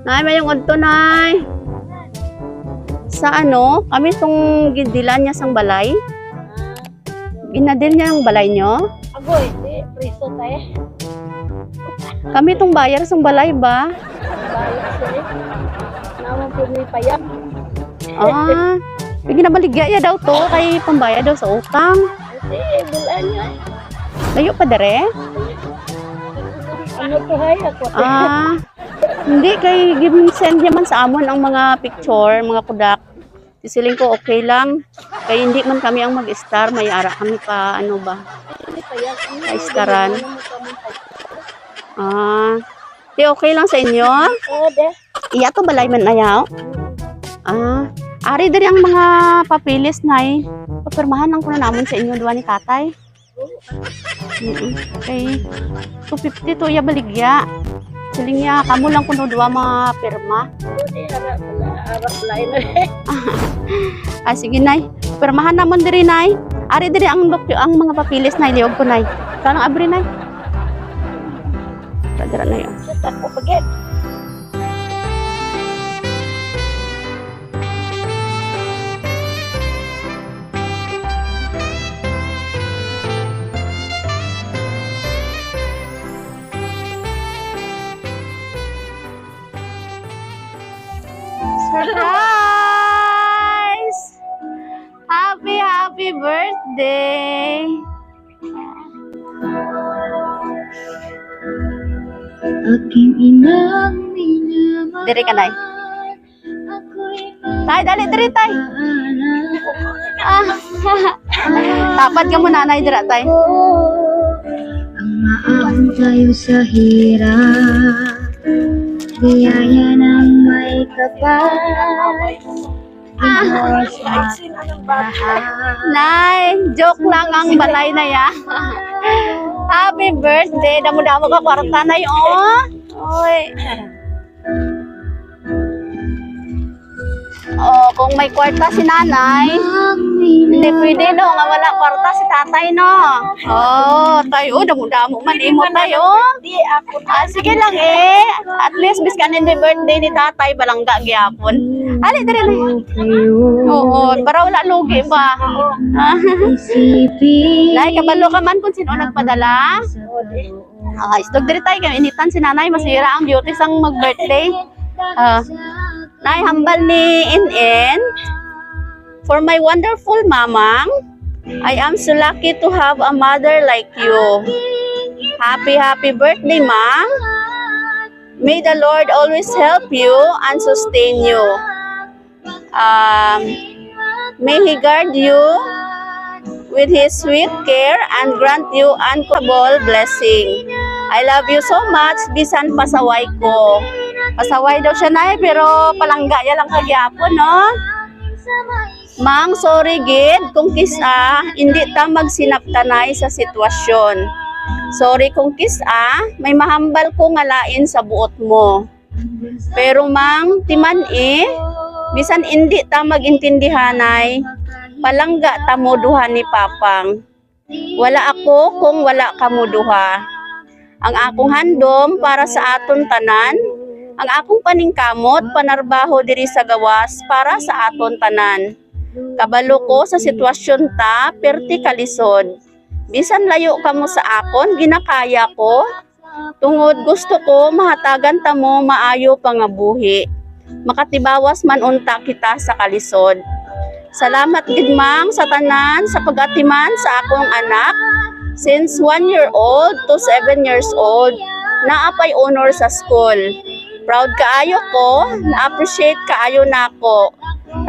Nay, mayong udto, Nay. Sa ano, kami tong gidilan niya sang balay. Ginadil niya ang balay niyo. Agoy, di, priso tayo. Kami tong bayar sang balay ba? Bayad siya eh. Naman po may payag. Ah, ginabaligya ya daw to kay pambayad daw sa utang. Hindi, bulan niya. Layo pa dere? Ano to hay ako? Ah, hindi kay send niya man sa amon ang mga picture, mga kudak. Sisiling ko okay lang. Kay hindi man kami ang mag-star, may ara kami pa ano ba. Hindi payag. Paistaran. Ah, di okay lang sa inyo? Oo, de. Iya to balay man ayaw. Ah, ari diri ang mga papilis, Nay. Papirmahan lang ko na namon sa inyo duwa ni tatay. Kay 250 to iya baligya. Siling niya kamo lang kuno duwa mga pirma. Oo, di, ara pala, ara pala na. Ah, sige, Nay. Pirmahan namon diri, Nay. Ari diri ang ang mga papilis, Nay, liog ko, Nay. Kanang abri, Nay. Padra na yun. Ako pagit. Surprise! Happy, happy birthday! Aking inang minamahal. Diri ka, Nay. Ako'y Tay, dali, diri, tay. paalam Ah, Tapat ka muna, Nay, dira, tay. Ang maahon tayo sa hirap, biyaya ng may kapal. Ginawa sa lahat. Nay, joke lang ang balay na ya. Happy birthday! Damo-damo ka kwarta, Nay, oh. Oy. Oh, kung may kwarta si nanay, Ang hindi pwede no, nga wala kwarta si tatay no. Oh, tayo, oh, damo-damo man imo tayo. Di, ako. Ah, sige lang eh. At least biskan hindi birthday ni tatay, balangga gyapon. Ali diri na. kayo Oo, para wala lugi ba? Ah. isipin Nay, kabalo ka man kung sino nagpadala. sa Ah, istog diri tayo kay initan si nanay masira ang beauty sang mag-birthday. Ah. Nay, hambal ni In-In. For my wonderful mamang, I am so lucky to have a mother like you. Happy, happy birthday, Ma'am. May the Lord always help you and sustain you. May He guard you with His sweet care and grant you uncountable blessing. I love you so much, bisan pasaway ko. Pasaway daw siya na pero palangga ya lang kagyapon, no? Mang, sorry gid kung kisa, hindi ta magsinaptanay sa sitwasyon. Sorry kung kisa, may mahambal ko nga lain sa buot mo. Pero mang, timan eh, bisan hindi ta magintindihanay, palangga ta mo duha ni Papang. Wala ako kung wala ka mo duha. Ang akong handom para sa aton tanan, ang akong paningkamot panarbaho diri sa gawas para sa aton tanan. Kabalo ko sa sitwasyon ta, perti kalisod. Bisan layo kamo sa akon, ginakaya ko. Tungod gusto ko mahatagan ta mo maayo pangabuhi. Makatibawas man unta kita sa kalisod. Salamat gid mang sa tanan sa pagatiman sa akong anak since 1 year old to 7 years old naa pay honor sa school. Proud kaayo ko, na-appreciate kaayo nako.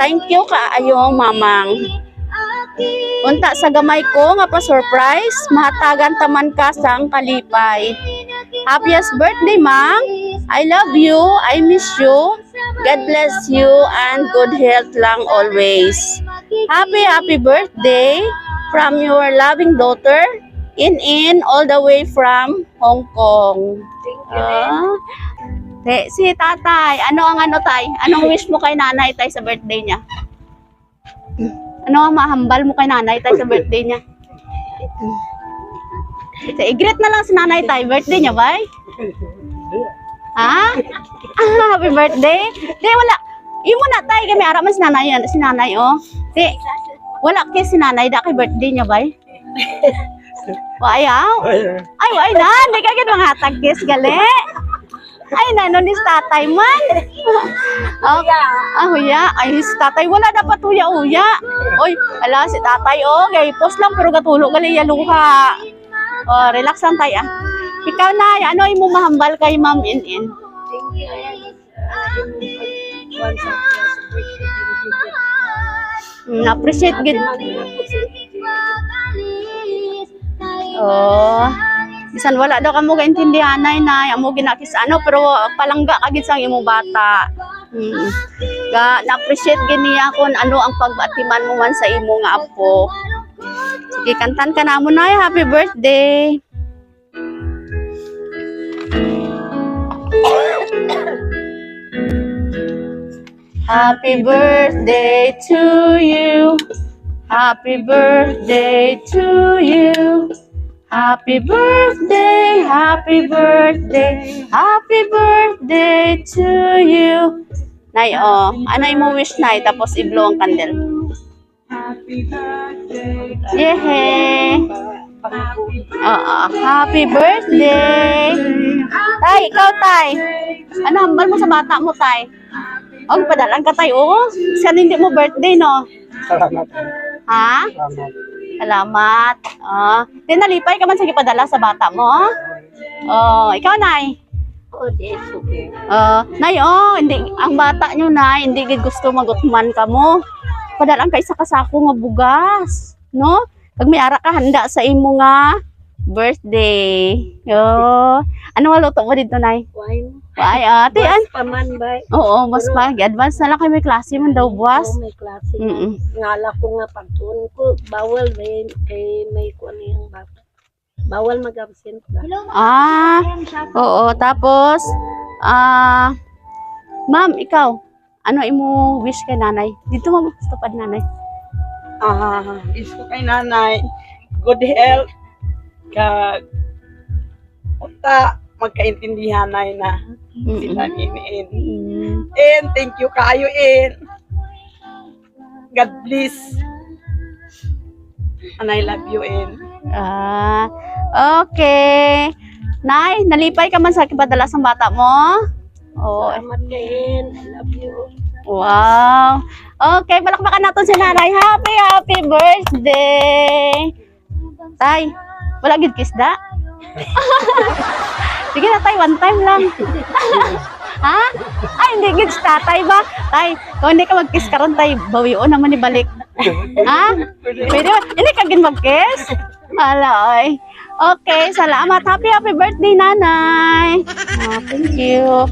Thank you kaayo, mamang. Unta sa gamay ko nga pa surprise, mahatagan taman ka sang kalipay. Happiest birthday, mang. I love you, I miss you. God bless you and good health lang always. Happy, happy birthday from your loving daughter, In In, all the way from Hong Kong. Thank you, eh. Ah. Te, si tatay, ano ang ano tay? Anong wish mo kay nanay tay sa birthday niya? Ano ang mahambal mo kay nanay tay sa birthday niya? Te, i-greet na lang si nanay tay, birthday niya bay? Ha? Ah, happy birthday. Di, wala. Imo na tay kami ara man si nanay, yan, si nanay oh. Di, wala kay si nanay da kay birthday niya bay. Wayaw. Ay, way na, hindi ka gid mga kiss gali. Ay, nano ni si tatay man. Oh, ah, huya. Ay, si tatay, wala dapat huya-huya. Oy, ala, si tatay, oh, gay, post lang, pero gatulo, gali, yaluha. Oh, relax lang tayo, ah. Ikaw na, ano imo mahambal kay Ma'am In-In? Thank you. Ayan. One sa birthday. Thank you. Appreciate gid. Oh. Bisan wala daw kamo gaintindihan nay nay, amo ginakis ano pero palangga ka gid sang imo bata. Ga na-appreciate gid niya kung ano ang pag-atiman mo man sa imo nga apo. Sige, kantan ka na mo nay, happy birthday. Happy birthday to you. Happy birthday to you. Happy birthday, happy birthday, happy birthday to you. Nay, oh, ano yung wish, Nay? Tapos i-blow ang candle. Happy birthday. Yehey! Oo, happy birthday! Tay, ikaw, Tay. Ano, hambal mo sa bata mo, Tay? Oh, padalan ka, Tay, oh. Saan hindi mo birthday, no? Salamat. Ha? Salamat. Salamat. Ah, di nalipay ka man sa gipadala sa bata mo? Oh, ikaw, Nay. Oh, di, okay. Oh, Nay, oh, hindi ang bata nyo, Nay, hindi gid gusto magutman ka mo. Padalan ka isa ka sako nga bugas, no? Pag may ara ka handa sa imo nga birthday. Yo. Ano maluto mo dito, Nay? Wine. Ay, ate, an. Buwas pa man ba? Oo, mas pa. Advance na lang kay may klase man daw buwas. Oo, may klase. Ngala ko nga pagtuon ko, bawal may kay may kuan yung bata. Bawal mag-absent ba? Ah, oo. Tapos, ah, ma'am, ikaw, ano imo wish kay nanay? Dito, ma'am, tupad nanay. Ah, is ko kay nanay, good health, kag unta magkaintindihan nay na sila ni In. And thank you kaayo in. God bless. And I love you in. Ah, okay. Nay, nalipay ka man sa padala sa bata mo? Oo. Salamat kain. I love you. Wow. Okay, palakpakan natin si nanay. Happy, happy birthday! Tay, wala gid kiss da? Sige na, tay, one time lang. Ha? Ay, hindi gid si tatay ba? Tay, kung hindi ka mag-kiss karon tay, bawion naman ibalik. Ha? Pwede ba? Hindi ka gid mag-kiss? Hala, oy. Okay, salamat. Happy, happy birthday, nanay. Oh, thank you.